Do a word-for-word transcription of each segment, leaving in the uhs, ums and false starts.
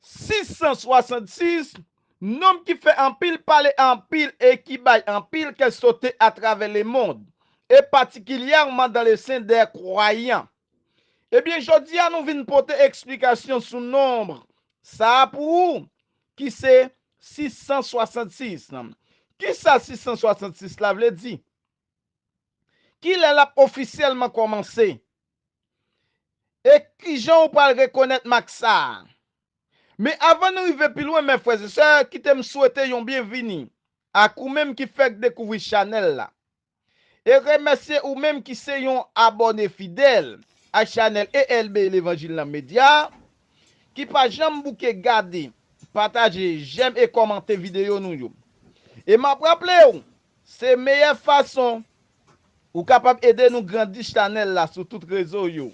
sis san swasannsis, nonm ki fè anpil pale anpil e ki bay anpil kè sote atravè lemonn, e patikilyèman dans le sein des croyants. Ebyen, jodi a nou vin pote eksplikasyon sou nonb sa a pou ou, ki se sis san swasannsis. Kisa sis san swasannsis la vle di? Kilè l ap ofisyèlman kòmanse? E kijan ou pral rekonèt mak sa a? Men avan nou rive pi lwen, mè frè e sè, kite m swete yon byenvini ak ou menm ki fèk dekouvri chanèl la. E remèsye ou menm ki se yon abòne fidèl ak chanèl E L B Levanjil nan Medya, ki pa janm bouke gade, pataje, jèm e kòmante videyo nou yo. E m ap raple w, se meyè fason ou kapab ede nou grandi chanèl la sou tout rezo yo,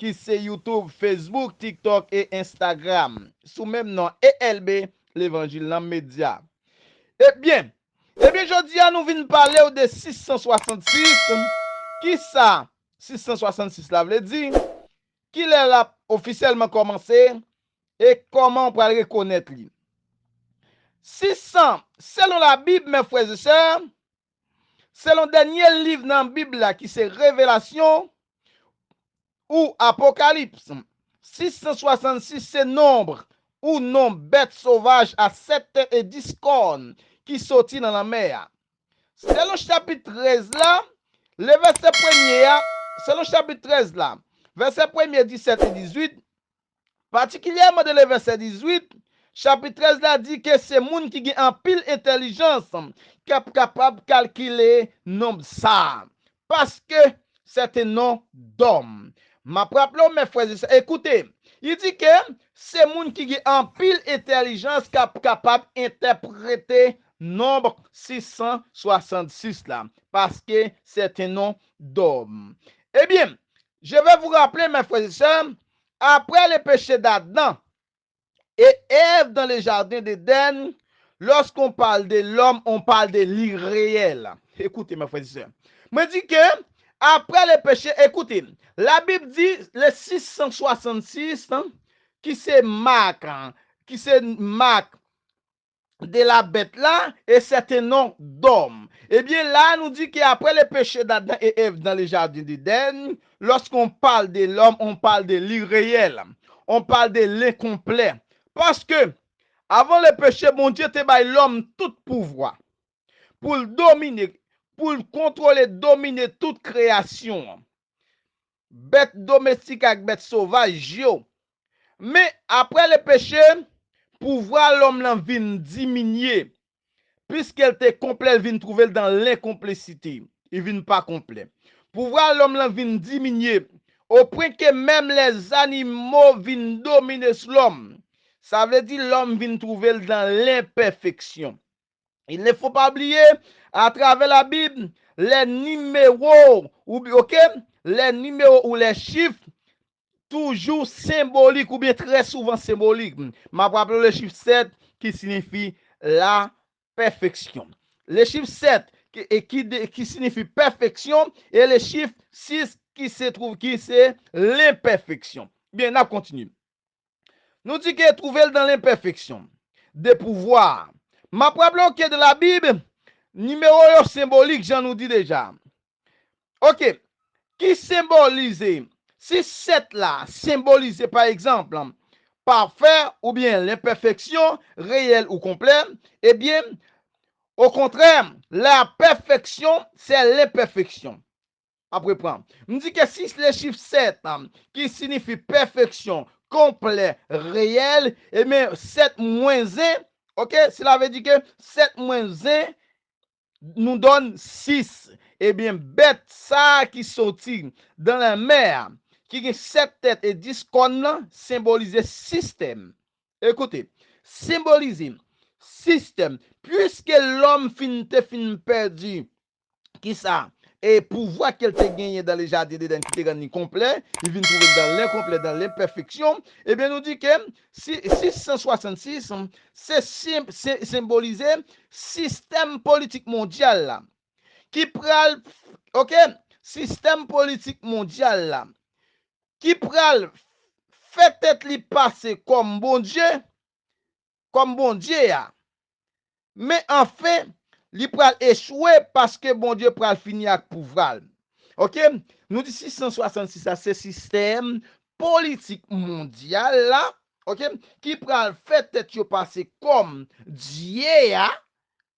ki se YouTube, Facebook, TikTok e Instagram, sou menm non E L B Levanjil nan Medya. Ebyen, ebyen, jodi a nou vin pale w de sis san swasannsis. Kisa sis san swasannsis la vle di? Kilè l ap ofisyèlman kòmanse? E kòman w pral rekonèt li? Sis san, selon Labib, mè frè e sè, selon dènye liv nan Bib la ki se Revelasyon ou Apokalips, sis san swasannsis se nonb ou non bèt sovaj a sèt tèt e dis kòn ki soti nan lanmè a. Selon chapit trèz la, le vèsè premye a, selon chapit trèz la, vèsè premye, disèt e dizuit, patikilyèman de le vèsè dizuit, chapit trèz la di ke se moun ki gen anpil entèlijans k ap kapab kalkile nonb sa a. Paske c'est un nom d'homme. M ap raple w, mè frè e sè, ekoute, li di ke se moun ki gen anpil entèlijans k ap kapab entèprete nonb sis san swasannsis la, paske c'est un nom d'homme. Ebyen, je vais vous rappeler, mes frères et sœurs, après le péché d'Adam et Ève dans le jardin d'Éden, lorsqu'on parle de l'homme, on parle de l'irréel. Écoutez, mes frères et sœurs. Mwen di ke, apre le peche, ekoute, Labib di le sis san swasannsis, ki se mak, ki se mak de la bèt la, e c'est un nom d'homme. Ebyen, la, nou di ke apre le peche d'Adam et Ève dans le jardin d'Éden, lorsqu'on parle de l'homme, on parle de l'irréel. On parle de l'incomplet. Paske, avan le peche, Bondye te bay lòm tout pouvwa pou l domine, pou l kontwole, domine tout kreyasyon an. Bèt domestik ak bèt sovaj yo. Men, apre le peche, pouvwa lòm lan vin diminye. Piske l te konplè, l vin twouve l dan lenkonplesite. Li vin pa konplè. Pouvwa lòm lan vin diminye, opwen ke menm lèzanimo vin domine sou lòm. Sa vle di lòm vin twouve l dan lenpèfeksyon. Il ne faut pas oublier, à travers la Bible, les numéros, ou, ok, les numéros ou les chiffres, toujou senbolik oubyen trè souvan senbolik. M ap raple w le chif sèt ki siyifi la pèfeksyon. Le chif sèt ki, e ki, de, ki siyifi pèfeksyon, e le chif sis ki se twouve, ki se lenpèfeksyon. Byen, n ap kontinye. Nou di ke twouve l dan lenpèfeksyon de pouvwa. M ap raple w ke dan Labib, nimewo yo senbolik, jan nou di deja. Ok. Ki senbolize? Si sèt la senbolize, pa egzanp, pafè oubyen lenpèfeksyon, reyèl ou konplè, ebyen, okontrè, la pèfeksyon, se lenpèfeksyon. Ap reprann. M di ke si le chif sèt, ki siyifi pèfeksyon, konplè, reyèl, ebyen, sèt mwens en, ok, sela vle di ke sèt mwens en nous donne sis. Ebyen, bèt sa a ki soti dan lanmè a, ki gen sèt tèt e dis kòn nan, senbolize sistèm. Ekoute, senbolize sistèm. Piske lòm fin, te fin pèdi, kisa? E pouvwa ke l te genyen dan le jardin d'Éden ki te rann li konplè, li vin twouve l dan lenkonplè, dan lenpèfeksyon. Ebyen, nou di ke si, sis san swasannsis, se sen, se senbolize sistèm politik mondyal la. Ki pral, ok, sistèm politik mondyal la. Ki pral fè tèt li pase kòm Bondye, kòm Bondye a. Men anfen, li pral echwe paske Bondye pral fini ak pouvwa l. Oke? Nou di sis san swasannsis la, se sistèm politik mondyal la, oke? Ki pral fè tèt yo pase kòm Dye a,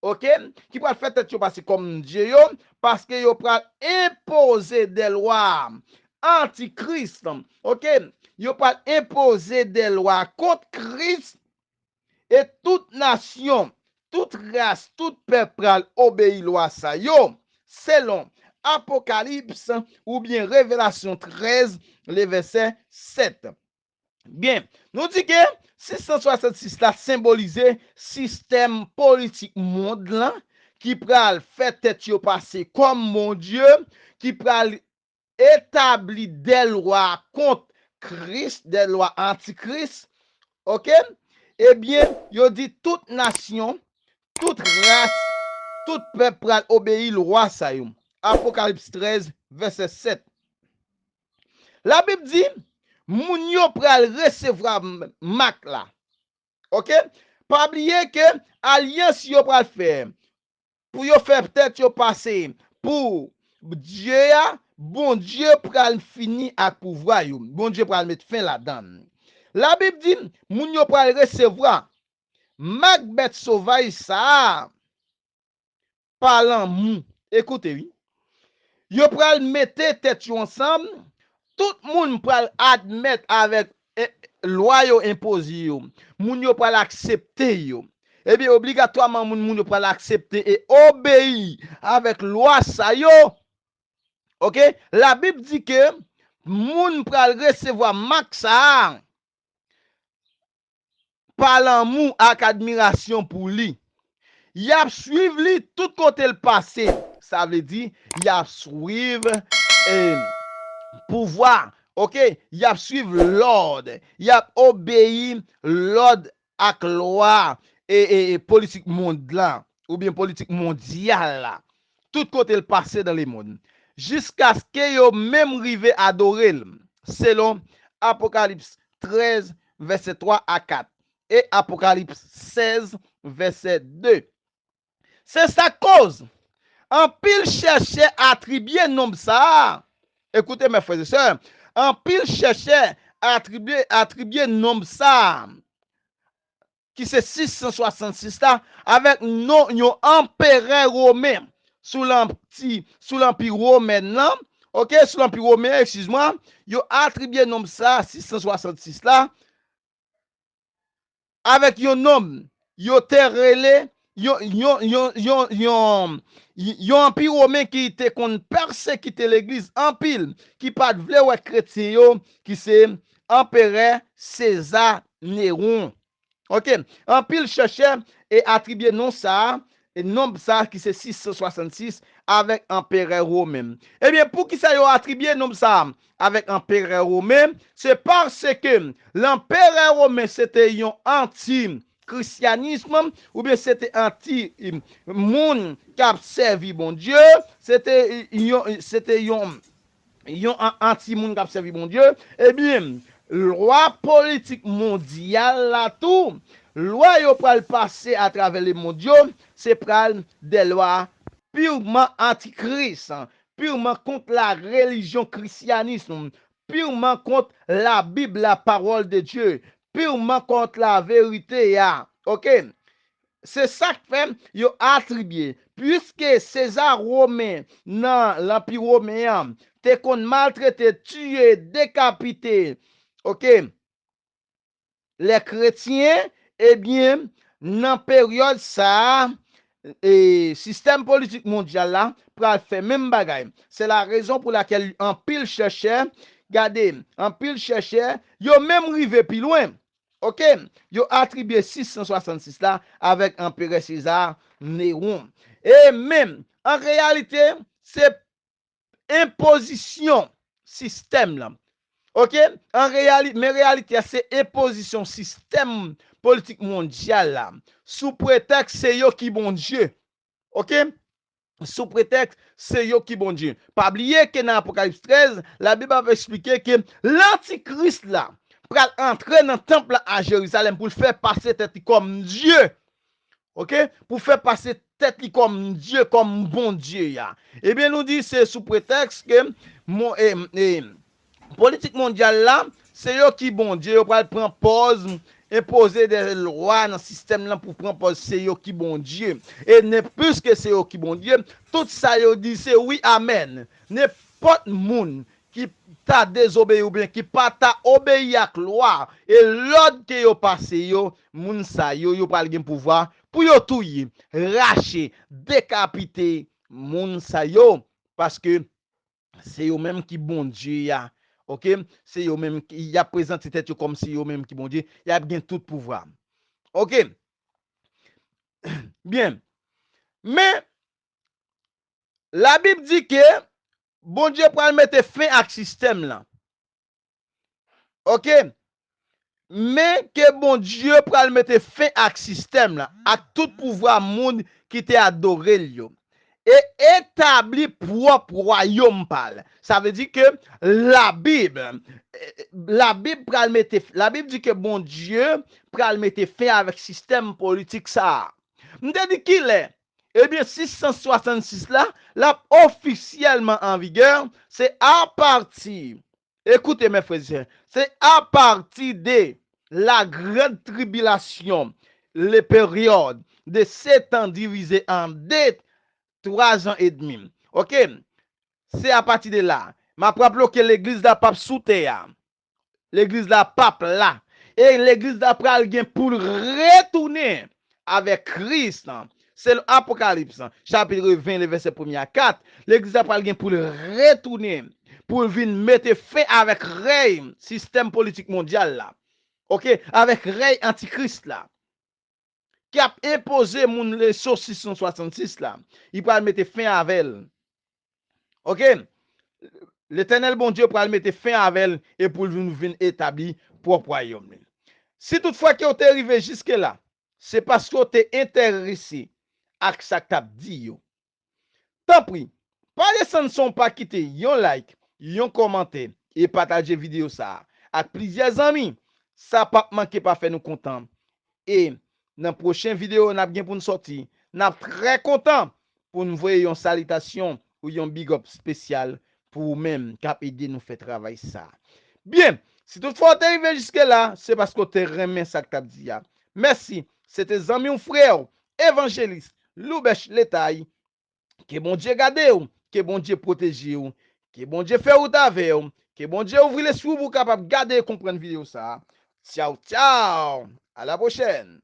oke? Ki pral fè tèt yo pase kòm Dye yo, paske yo pral enpoze de lwa antikris, oke? Yo pral enpoze de lwa kont Kris, e tout nasyon, tout ras, tout pèp pral obeyi lwa sa yo, selon Apokalips oubyen Revelasyon trèz, le vèsè sèt. Byen, nou di ke sis san swasannsis la senbolize sistèm politik mond lan ki pral fè tèt yo pase kòm Bondye, ki pral etabli de lwa kont Kris, de lwa antikris, oke? Ebyen, yo di tout nasyon, tout ras, tout pèp pral obeyi lwa sa yo. Apokalips trèz, vèsè sèt. Labib di, moun yo pral resevwa m-, mak la. Oke? Pa bliye ke alyans yo pral fè pou yo fè tèt yo pase pou Dye a, Bondye pral fini ak pouvwa yo. Bondye pral met fen ladan l. Labib di, moun yo pral resevwa mak bèt sovaj sa a pa lanmou. Ekoute, wi. Yo pral mete tèt yo ansanm, tout moun pral admèt avèk, eh, lwa yo enpoze yo. Moun yo pral aksepte yo. Ebyen, obligatwaman, moun, moun yo pral aksepte e obeyi avèk lwa sa yo. Oke? Labib di ke moun pral resevwa mak sa a pa lanmou ak admirasyon pou li. Y ap swiv li tout kote l pase. Sa vle di, y ap swiv, eh, pouvwa. Oke? Y ap swiv lòd. Y ap obeyi lòd ak lwa e, e, e politik mond la, oubyen politik mondyal la, tout kote l pase dans le monde, jiskaske yo menm rive adore l, selon Apokalips trèz, vèsè twa a kat, e Apokalips sèz, vèsè de. Se sa k koz anpil chèchè atribye nonb sa a. Ekoute, mes frères et sœurs, anpil chèchè atribye, atribye nonb sa a, ki se sis san swasannsis la, avèk non yon anperè women sou lanti, sou lanpi women nan, oke, sou lanpi women, eskiz mwen, yo atribye nonb sa a, sis san swasannsis la, avèk yon nonm yo te rele yon, yon, yon, yon, yon, yon anpi women ki te konn pèsekite legliz anpil, ki pa t vle wè kretyen yo, ki se anperè Seza Newon. Oke, anpil chèchè e atribye non sa a, e nonb sa a ki se sis san swasannsis avèk anperè women. Ebyen, poukisa yo atribye nonb sa a avèk anperè women? Se paske lanperè women se te yon anti-krisyanism, oubyen se te anti, moun k ap sèvi Bondye, se te yon, se te yon, yon an-, anti moun k ap sèvi Bondye. Ebyen, lwa politik mondyal la tou, lwa yo pral pase atravè lemond yo, se pral de lwa pirman antikris, pirman kont la relijyon krisyanis, pirman kont la Bib, la parole de Dieu, pirman kont la verite a. Oke? Se sa k fè yo atribye, piske Seza Women nan Lanpi Women an te konn maltrete, tiye, dekapite, oke, lè kretyen, ebyen, nan peryòd sa a, e, sistèm politik mondyal la pral fè menm bagay. Se la rezon pou lakèl anpil chèchè, gade, anpil chèchè, yo menm rive pi lwen. Oke? Yo atribye sis san swasannsis la avèk Anperè Seza Newon. E menm, an reyalite, se enpozisyon sistèm lan. Oke? An reyali-, men reyalite a, se enpozisyon sistèm politik mondyal la. Sou pretèks se yo ki Bondye. Oke? Sou pretèks se yo ki Bondye. Pa bliye ke nan Apokalips trèz, Labib ap eksplike ke lantikris la pral antre nan tanp la a Jerizalèm pou l fè pase tèt li kòm Dye. Oke? Pou fè pase tèt li kòm Dye, kòm Bondye a. Ebyen, nou di se sou pretèks ke mon, e, e, politik mondyal la, se yo ki Bondye, yo pral pran pòz, enpoze de lwa nan sistèm lan pou pran pòz se yo ki Bondye. E nen plis ke se yo ki Bondye, tout sa yo di se wi, amèn. Nenpòt moun ki ta dezobeyi oubyen ki pa ta obeyi ak lwa e lòd ke yo pase yo, moun sa yo, yo pral gen pouvwa pou yo touye, rache, dekapite moun sa yo, paske se yo menm ki Bondye a. Oke? Se yo menm ki, y ap prezante tèt yo kòm se yo menm ki Bondye, y ap gen tout pouvwa. Oke? Byen. Men, Labib di ke Bondye pral mete fen ak sistèm lan. Oke? Men ke Bondye pral mete fen ak sistèm lan, ak tout pouvwa moun ki te adore l yo, e etabli pwòp wayòm pa l. Sa vle di ke Labib, Labib pral mete, Labib di ke Bondye pral mete fen avèk sistèm politik sa a. M te di kilè? Ebyen, sis san swasannsis la, l ap ofisyèlman an vigè, se apati, ekoute, mes frères et sœurs, se apati de la grande tribulation, le période de sept ans divisé en deux, trois ans et demi. Oke? Se apati de la. M ap raple w ke legliz la p ap sou tè a. Legliz la p ap la. E legliz la pral gen pou l retounen avèk Kris. Selon Apokalips, chapit ven, le vèsè premye a kat, legliz la pral gen pou l retounen, pou l vin mete fen avèk rèy sistèm politik mondyal la. Oke? Avèk rèy antikris la. Ki ap enpoze moun leson sis san swasannsis la. Li pral mete fen avè l. Oke? Letènèl Bondye pral mete fen avè l e pou l vin, vin etabli pwòp wayòm li. Si toutfwa ke w te rive jiske la, se paske w te enterese ak sa k t ap di yo. Tanpri, pa desann san w pa kite yon like, yon kòmantè e pataje videyo sa a ak plizyè zanmi. Sa p ap manke pa fè nou kontan. E nan pwochen videyo n ap gen pou n sòti, n ap trè kontan pou n voye yon salitasyon ou yon big up espesyal pou ou menm k ap ede nou fè travay sa a. Byen, si toutfwa w te rive jiske la, se paske w te renmen sa k t ap di a. Mèsi, se te zanmi w, frè w, evanjelis Loubèch Letay. Ke Bondye gade w, ke Bondye pwoteje w, ke Bondye fè wout avè w, ke Bondye ouvri lespri w pou w kapab gade e konprann videyo sa a. Tchaw, tchaw! A la pwochèn!